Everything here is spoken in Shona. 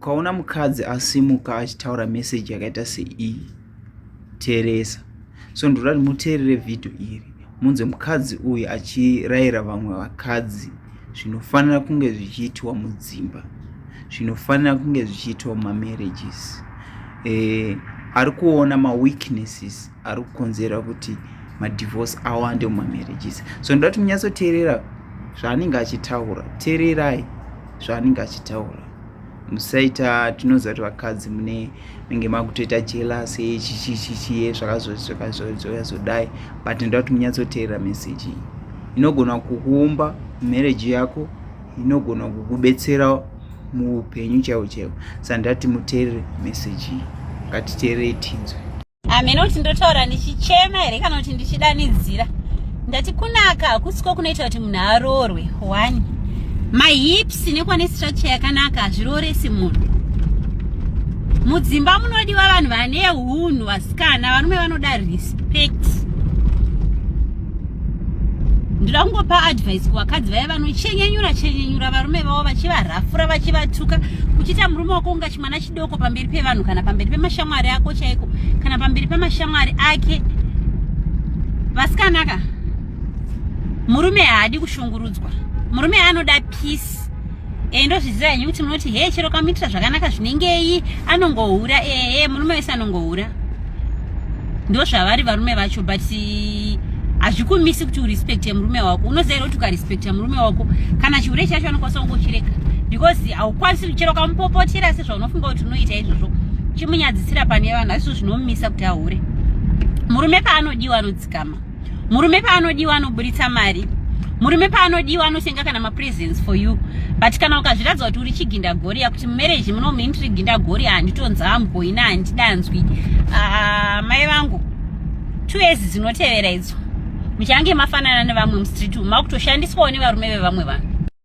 Ukaona mukadzi asimuka achitaura meseji yakaita seiyi, teeresa. So ndoda kuti muteerere vhidhiyo iri munzwe mukadzi uyu achirayira vamwe vakadzi zvinofanira kunge zvichiitwa mudzimba, zvinofanira kunge zvichiitwa mumamarriages. Ari kuona maweaknesses ari kukonzera kuti madivorce awande mumamarriages. So ndoda kuti munyatsoteerera zvaanenge achitaura. Teererai zvaanenge achitaura. Musaita, tinoziva kuti vakadzi mune munenge makutoita jealous chichichichiye zvakazodai, but ndoda kuti munyatsoteerera message iyi. Inogona kukuumba marriage yako, inogona kukubetsera muupenyu chaiwo chaiwo. Saka ndati muteerere message iyi, ngatiteererei tinzwe. Hameno kuti ndotaura ndichichema here kana kuti ndichidanidzira. Ndati kunaka hakusiko kunoita kuti munhu aroorwe. One, mahips nekwane structure yakanaka hazvirooresi munhu. Mudzimba munodiwa vanhu vane hunhu, vasikana, varume vanoda respect. Ndoda kungopa advice kuvakadzi vaya vanochenyenyura chenyenyura varume vavo, vachivarafura, vachivatuka, kuchiita murume wako unga chimwana chidoko pamberi pevanhu, kana pamberi pemashamwari ako chaiko, kana pamberi pemashamwari ake. Vasikanaka, murume haadi kushungurudzwa, murume anoda peace. Ndozviziva henyu kuti munoti he, chero kamuitira zvakanaka zvinengei, anongohura. Ehe, murume wese anongohura, ndo zvavari varume vacho, but hazvikumisi kuti urespekte murume wako. Unoziva here kuti ukarespekta murume wako, kana chihure chacho anokwanisa kungochireka? Because haukwanisi, chero kamupopotera sezvaunofunga kuti unoita izvozvo, chimunyadzisira pane vanhu, hazvizvo zvinomumisa kuti ahure. Murume paanodiwa anodzikama, murume paanodiwa anoburitsa mari, murume paanodiwa anotenga kana mapresents for you. But kana ukazviratidza kuti uri chiginda goriya, kuti mumarriage muno muindiri ginda goriya, handitonzambwo ina, handidanzwi, mai vangu, 2 years dzinotevera idzo muchange mafanana nevamwe mustreet umu, makutoshandiswawo nevarume vevamwe vanhu.